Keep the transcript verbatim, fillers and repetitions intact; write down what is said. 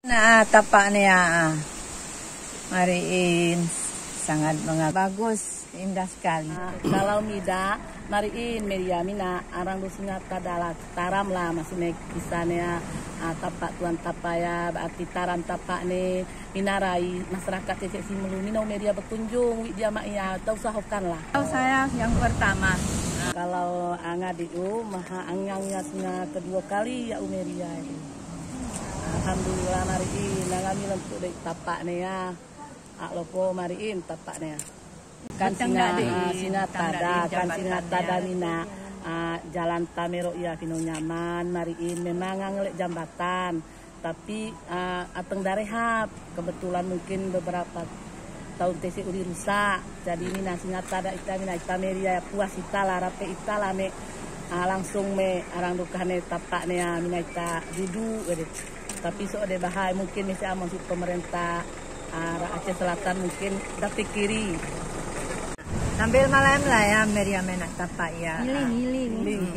Nah, tapak ne ya. Mariin sangat menga-, bagus, indah sekali. Ah, kalau mida, mariin meria mina arang do singa tada la taram la, maksudnya kisah ne ya, ah, tapak tuan tapak ya, berarti taram tapak ne, mina rai masyarakat cecek Simelu, mina meria berkunjung, wi dia mak ya, tau usahakan lah. Kalau saya yang pertama. Kalau anga di u, maha angang ya singa kedua kali ya umeria. Alhamdulillah, mariin, nangami lentuk dek tapak ne ya. Ak lopo mariin tapak ne ya. Kan singa, ah, singa tada, kan singa tada mina, ah, jalan tamero ya pino nyaman, mariin memang ngelek jambatan. Tapi, ah, ateng da rehab. Kebetulan mungkin beberapa tahun tese uli rusak. Jadi mina singa tada ita mina ita meria puas ita la rape ita la me, ah, langsung me arang dukane tapak ne ya mina ita dudu gitu. Tapi so de bahai mungkin misi amon si pemerintah, ah, Aceh Selatan mungkin da pikiri. Sambil malam lah ya meria mena tapak ya. Healing, healing. Healing.